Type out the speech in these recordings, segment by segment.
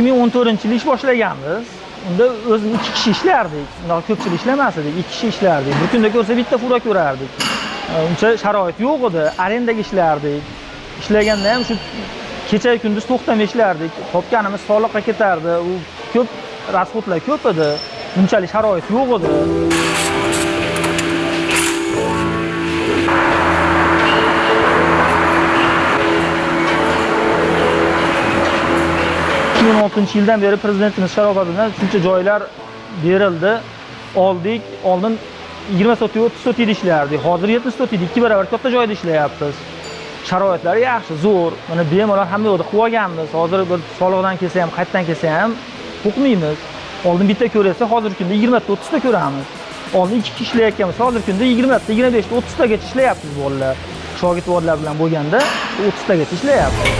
2014-yil ish boshlaganmiz. Unda o'zimiz 2 kishi ishlardik. Unda ko'pchilik ishlamas edik, 2 kishi ishlardik. Bir kunda ko'rsa bitta fura ko'rardik. Uncha sharoit yo'q edi, arendaga ishlardik. Ishlaganda ham shu kecha kunduz to'xtamay ishlardik. Topganimiz soliqqa ketardi. U ko'p rasxodlar ko'p edi. Bunchalik sharoit yo'q edi. 2016-yildan beri prezidentimiz sharofati bilan shuncha joylar berildi. Oldik. Oldin 20 sotik, 30 sotikda ishlardik. Hozir 70 sotikda 2 barobar katta joyda ishlayapmiz. Sharoitlari yaxshi, zo'r. Mana bemalol hamma yoqda qilib olganmiz. Hozir bir soliqdan kelsa ham, qayerdan kelsa ham qo'rqmaymiz. Oldin bitta ko'rsa, hozirgi kunda 20 ta, 30 ta ko'ramiz. Oldin 2 kishi ishlayotganmiz, hozirgi kunda 20 ta, 25 ta, 30 tagacha ishlayapmiz bolalar. Shogird bolalar bilan bo'lganda 30 tagacha ishlayapmiz.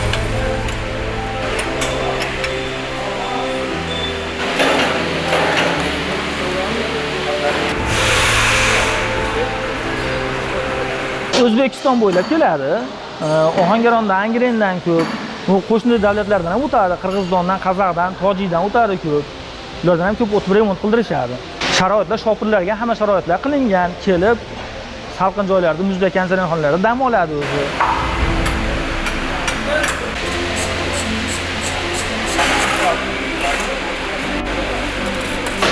O'zbekiston bo'ylab keladi. Ohangarondan, Angrendan ko'p, bu qo'shni davlatlardan ham o'tadi, Qirg'izistondan, Qozog'dan, Tojikdan o'tadi ko'p. Ulardan ham ko'p o'tib remont qildirishadi. Sharoitlar shopirlarga hamma sharoitlar qilingan, kelib salqin joylarda, muzlagan konditsionerxonalarda dam oladi o'zi.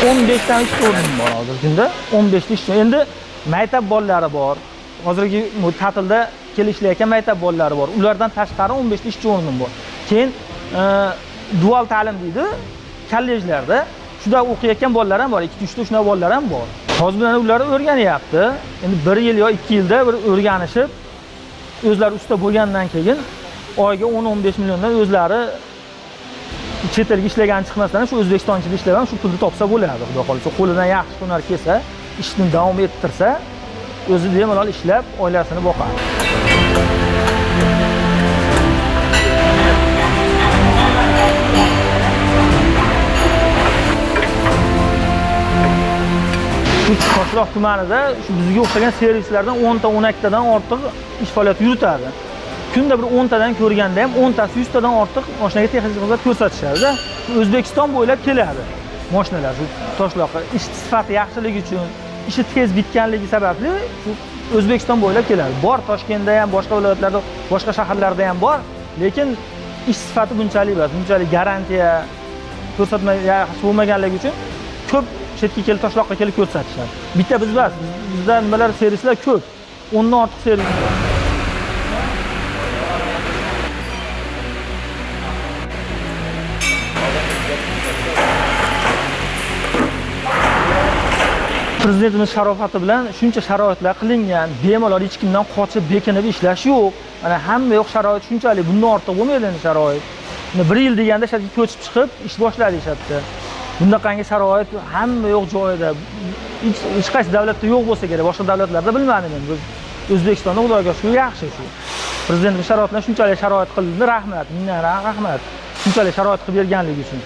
15 ta ish o'rnim bor hozirgi kunda. 15 ta ish. Endi maktab bolalari bor. Hozirgi ta'tilda kelib ishlayotgan maktab bolalari bor. Ulardan tashqari 15 ta ishchi o'rnim bor. Keyin dual ta'lim deydi, kollejlarda shuda o'qiyotgan bolalar ham bor, 2-3 ta shunaqa bolalar ham bor. Hozir mana ular o'rganyapti. Endi 1 yil yo 2 yilda bir o'rganishib, o'zlari usta bo'lgandan keyin oyga 10-15 milliondan o'zlari chet elga ishlagan chiqmasdan shu O'zbekiston ichida ishlab ham shu pulni topsa bo'ladi, xudo xohlasa. Qo'lidan yaxshi hunar kelsa, ishni davom ettirsa, o'zi bemalol ishlab oilasini boqadi. Shu Toshloq tumanida shu bizga o'xshagan servislardan 10 ta, 12 tadan ortiq ish faoliyati yuritadi. Kunda bir 10 tadan ko'rganda ham 10 tasi 100 tadan ortiq mashinaga texnik xizmat ko'rsatishadi-da. O'zbekiston bo'ylab keladi mashinalar shu Toshloqqa. Ish sifati yaxshiligi uchun, ishi tez bitganligi sababli shu O'zbekiston bo'ylab keladi. Bor Toshkentda ham, boshqa viloyatlarda, boshqa shaharlarda ham bor, lekin ish sifati bunchalik emas, bunchalik garantiya ko'rsatma yaxshi bo'lmaganligi uchun ko'p chetga kelib Toshloqqa kelib ko'rsatishadi. Bitta biz emas, bizda nimalar servislar ko'p. 10 dan ortiq servis bor. Prezidentimiz sharofati bilan shuncha sharoitlar qilingan, bemalol hech kimdan qochib, bekinib ishlash yo'q. Mana hamma yo'q sharoit shunchalik, bundan ortiq bo'lmaydi endi sharoit. Endi 1 yil deganda shartga ko'chib chiqib ish boshladik shartda. Bunaqangi sharoit hamma yo'q joyida, hech qaysi davlatda yo'q bo'lsa kerak, boshqa davlatlarda bilmadim endi. Biz O'zbekistonda Xudoga shukr yaxshi shu. Prezidentimiz sharoit bilan shunchalik sharoit qilindi, rahmat, mingdan rahmat. Shunchalik sharoit qilib berganligi uchun.